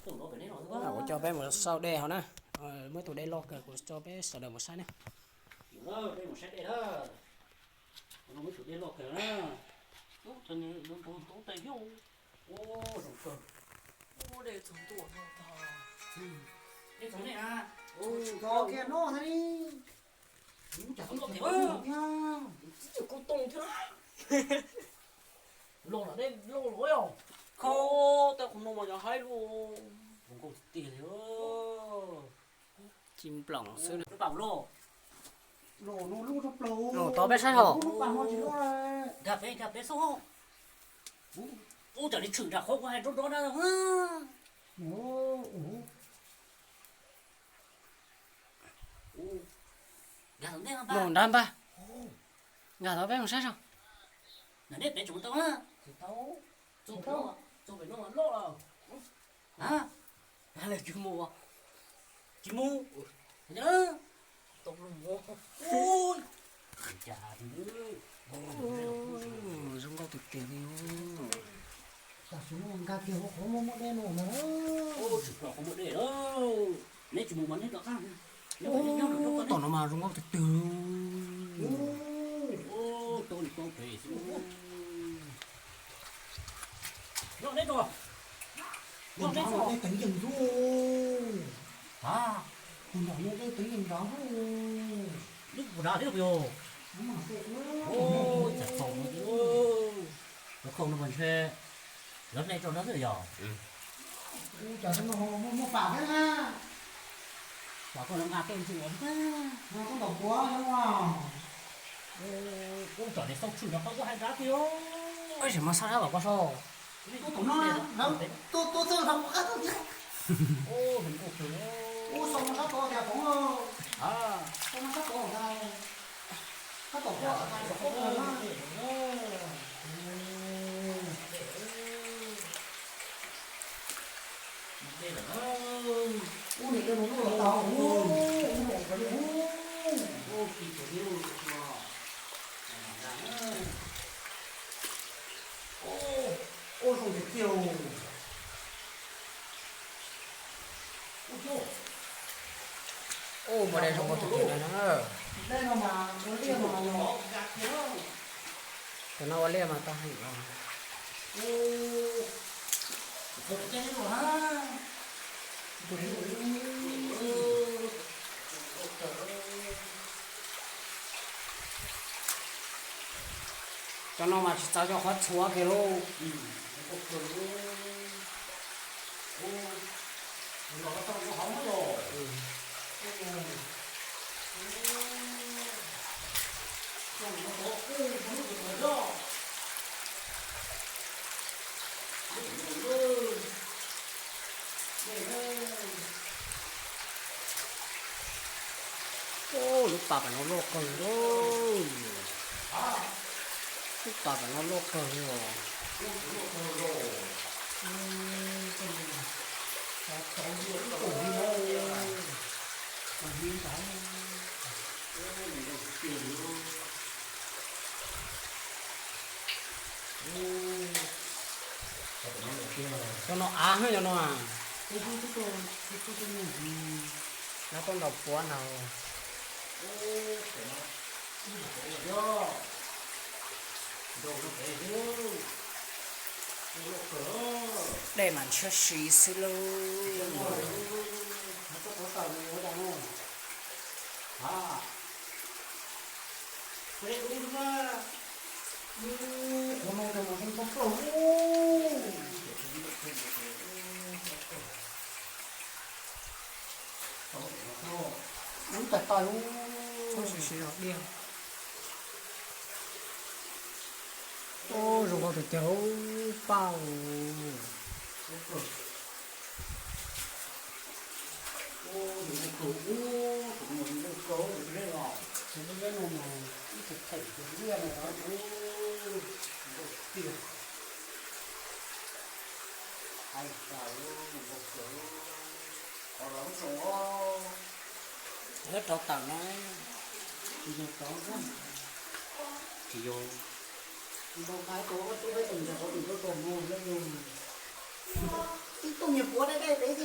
Kuv coj peb mus saib dej hauv na. Muaj tus dej loj kawg, kuv coj peb sawv daws mus saib na. Peb mus saib dej na. Muaj tus dej loj kawg na. Zoo kawg. Dej txog nej na. Txog kiag no thiab li. Ub, cas tib co koob tooj thiab. Los los dej loj los yog. Khau, tej qhov no mas yog haib luaj. Zoo nkauj tiag tiag li. Ci nploos xwb. Lub pas loj. Los no lub rau plaws. Los tod peb saib hos. Lub pas no tsis loj. Nkag peb, nkag peb xwb. Ub, ub, tam li tshwm nram qhov kuv hais nrov nrov na. Mus nrad npag. Nkag tod peb mus saib zog. Tsis tau, txog pem no loj lawm. Tsis mus, tsis mus. Zoo nkauj tiag tiag li. Tam sim no nkag kiag hauv qhov muaj muaj dej no mas. Tsis pom qhov muaj dej lawm. Neb tsis mus mas neb rov qab. Ub, tom no mas zoo nkauj tiag tiag. Ub, tau li tau pem xwb. Nyob neb tso. Nyob neb tso. Teev yees ntug. Tus nram no teev yees nrad ntug. Lub puas nrad thiab puas yog? Ub, txawm txaus no. Lub khau no mas ntshe lawv nej tso nrad xwb yog? Ub, cas no muaj pam thiab na. Pam koj nqa tej ntsis ua thiab. Koj ntaus puav yog no. Ub, tsom niag xauj tshwm no koj kuj hais nrad tiag. Ib sim mas sab sab tom koj so. Tuaj tom no, tuaj tuaj txawj hlau qab tuaj tiag. Ub, so no sab tod tiag Hmoob. So no sab tod ntag. Sab tom koj sab tod na. Ub, niam tej no lub los tau, ub, ub, ub, ub, ub, zoo tiag tiag. Ub, muaj dej zoo nkauj tiag tiag na. Cov no ua liaj mas tau heev os. Cov no mas tsis txaus cov qhov txhuav kiag lauj. Ub, lub pas tom no loj kawg li. Lub pas tom no loj kawg li os. Cov no av heev cov no. Lawv tuaj ntaus puav ntag. Dej mas ntshiab si xwb lauj. Ub, tais tais ub. Ub, zoo nkauj tiag tiag ub pab. Lawv rov tawm na. Tsis yog. Nyias puav dai dai pem thiab.